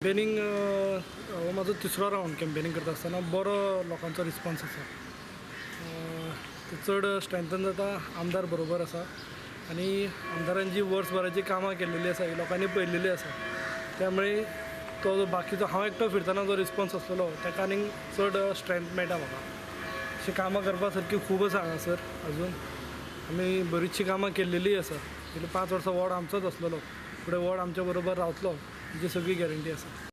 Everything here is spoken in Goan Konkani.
कॅम्पेनींग हो म्हाजो तिसरो रावंड. कॅम्पेनींग करता आसतना बरो लोकांचो रिस्पोन्स आसा. चड स्ट्रेंथन जाता. आमदार बरोबर आसा आनी आमदारान जी वर्सभराची कामां केल्लेली आसा ही लोकांनी पळयलेली आसा. त्यामुळे तो जो बाकीचो हांव एकटो फिरतना जो रिस्पोन्स आसलेलो ताका आनीक चड स्ट्रेंथ मेळटा म्हाका. अशीं कामां करपा सारकी खूब आसा हांगासर. अजून आमी बरीचशीं कामां केल्लेलीय आसा. फाटलीं 5 वर्सां वॉर्ड आमचोच आसलेलो, फुडें वॉर्ड आमच्या बरोबर रावतलो हेची सगळी गॅरंटी आसा.